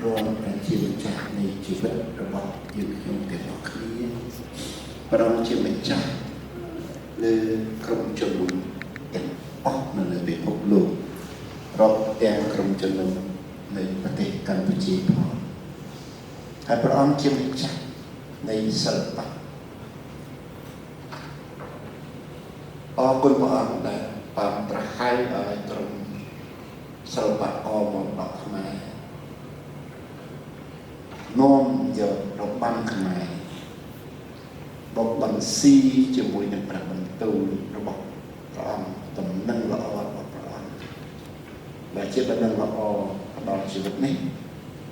ព្រះអង្គដែលជាម្ចាស់នៃជីវិតរបស់យើងខ្ញុំទាំងអស់គ្នាព្រះអង្គជាម្ចាស់លើក្រុមជំនុំទាំងអស់នៅលើពិភពលោករាប់ទាំងក្រុមជំនុំនៃប្រទេសកម្ពុជាផងហើយព្រះអង្គជាម្ចាស់នៃសិល្បៈអរគុណព្រះអង្គដែលបានប្រហែលឲ្យក្រុមសិល្បករមកដល់ខ្មែរនាំយករបាំខ្មែរបបបន្ស៊ីជាមួយនឹងព្រះបន្ទូលរបស់ព្រះអង្គតំណែងល្អរបស់ព្រះអង្គដែលជាតំណែងល្អដល់ជីវិតនេះ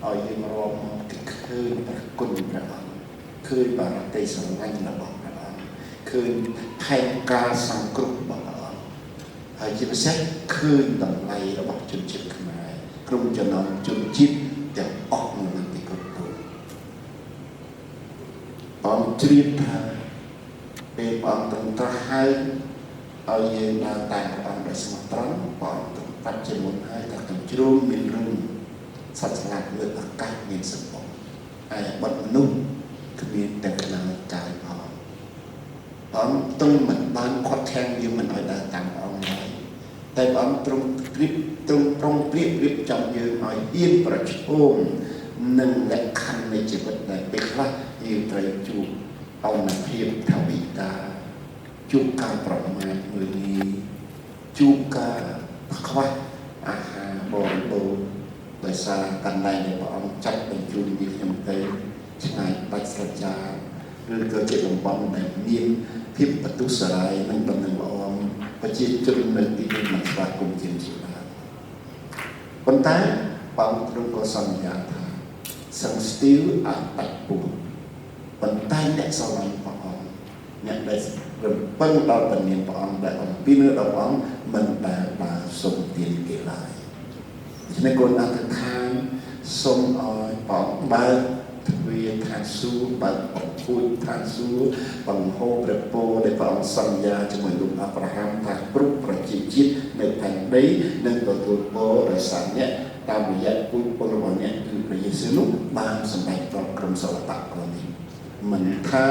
ឲ្យយើងរាប់មកទៅឃើញព្រះគុណព្រះអង្គឃើញបារតីស្រឡាញ់របស់ព្រះអង្គឃើញផែនការសង្គ្រោះរបស់ព្រះអង្គហើយជាពិសេសឃើញតម្លៃរបស់ជនជាតិខ្មែរក្រុមចំណោមជនជាតិទាំងអស់នៅលើពិភពលោកអង្គជ្រាបថាពេលព្រះអង្គទ្រង់ត្រាស់ហៅឲ្យយើងដើរតាមព្រះអង្គដោយស្មោះត្រង់ព្រះអង្គទ្រង់ប្រាប់ជាមុនហើយថាក្នុងជ្រុងមានរុងសត្វស្លាបលើអាកាសមានសម្បុរហើយបត់មនុស្សគ្មានតែខ្នើយកាយផងព្រះអង្គទ្រង់មិនបានខាត់ខាំងយើងមិនឲ្យដើរតាមព្រះអង្គឡើយតែព្រះអង្គទ្រង់ត្រៀបទ្រង់ប្រុងប្រៀបរៀបចំយើងឲ្យហ៊ានប្រឈមនឹងលក្ខខណ្ឌនៃជីវិតដែលពេលខ្លះយើងត្រូវជួបអង្គភាពថវិកាជួបការប្រមាថមើលងាយជួបការខ្វះអាហារបរិបូរណ៍ដោយសារកន្លែងដែលព្រះអង្គចាត់បញ្ជូនយើងខ្ញុំទៅឆ្ងាយដាច់ស្រយាលឬក៏ជាតំបន់ដែលមានភាពបន្ទុះសារាយនិងដំណឹងល្អប្រជាជននៅទីនេះមិនស្វាគមន៍ជាជាដើមប៉ុន្តែព្រះអង្គទ្រង់ក៏សន្យាថាសឹងស្ទីលអាចដាច់ពោះប៉ុន្តែអ្នកស្រឡាញ់ព្រះអង្គអ្នកដែលរំពឹងដល់ពនាមព្រះអង្គដែលអំពាវនាវដល់ព្រះអង្គមិនដែលដើរសុំទានគេឡើយដូច្នេះកូនអធិដ្ឋានសូមឲ្យព្រះអង្គបើកទ្វារឋានសួគ៌បើកបង្អួចឋានសួគ៌បង្ហូរព្រះពរដែលព្រះអង្គសន្យាជាមួយលោកអាប់រ៉ាហាំថាគ្រប់ប្រជាជាតិនៅផែនដីនឹងទទួលពរដោយសារអ្នកតាមរយៈពូជពងរបស់អ្នកគឺព្រះយេស៊ូវនោះបានសម្រេចដល់ក្រុមសិល្បករនេះមិនថា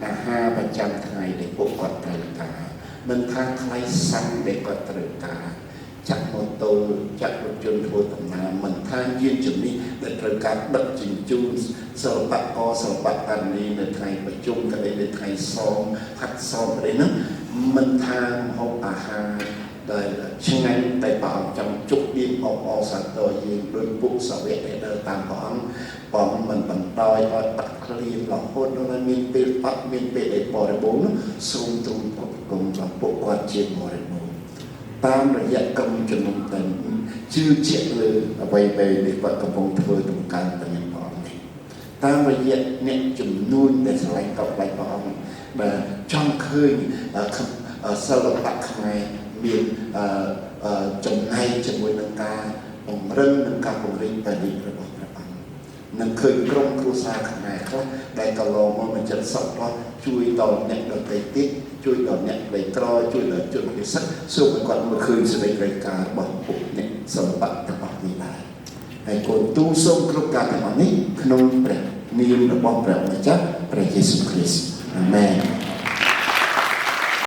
អាហារប្រចាំថ្ងៃដែលពួកគាត់ត្រូវការមិនថាថ្លៃសាំងដែលគាត់ត្រូវការចាក់ម៉ូតូចាក់រថយន្តធ្វើដំណើរមិនថាយានជំនិះដែលត្រូវការដឹកជញ្ជូនសិល្បករសិល្បករនីនៅថ្ងៃប្រជុំក្តីនៅថ្ងៃសមហាត់សមក្តីហ្នឹងមិនថាម្ហូបអាហារដែលឆ្ងាញ់តែព្រះអង្គចង់ជប់លៀងអបអរសាទរយើងដោយពួកសាវកដែលដើរតាមព្រះអង្គព្រះអង្គមិនបណ្ដោយឲ្យបាត់ឃ្លានរហូតដល់មានពេលអត់មានពេលដែលបរិបូរណ៍សូមទ្រង់ប្រគំដល់ពួកគាត់ជាបរិបូរណ៍តាមរយៈក្រុមជំនុំតែជឿជាក់លើអ្វីដែលគាត់កំពុងធ្វើតម្កើងព្រះនាមព្រះអង្គនេះតាមរយៈអ្នកជំនួញដែលស្រឡាញ់តបឡាញ់ព្រះអង្គដែលចង់ឃើញសិល្បៈខ្មែរមានចំណែកជាមួយនឹងការពង្រឹងនិងការពង្រីកព្រះរាជរបស់ព្រះអង្គនឹងឃើញក្រុមគ្រួសារខ្មែរខ្លះដែលកន្លងមកមិនចិត្តសក់លោះជួយដល់អ្នកដទៃទៀតជួយដល់អ្នកក្រីក្រជួយដល់ជនពិសេសសូមឲ្យគាត់មើលឃើញសេចក្តីត្រូវការរបស់ពួកអ្នកសិល្បៈទាំងអស់នេះដែរហើយកូនទូលសូមគ្រប់ការទាំងអស់នេះក្នុងព្រះនាមរបស់ព្រះម្ចាស់ព្រះយេស៊ូវគ្រីស្ទអាមែន។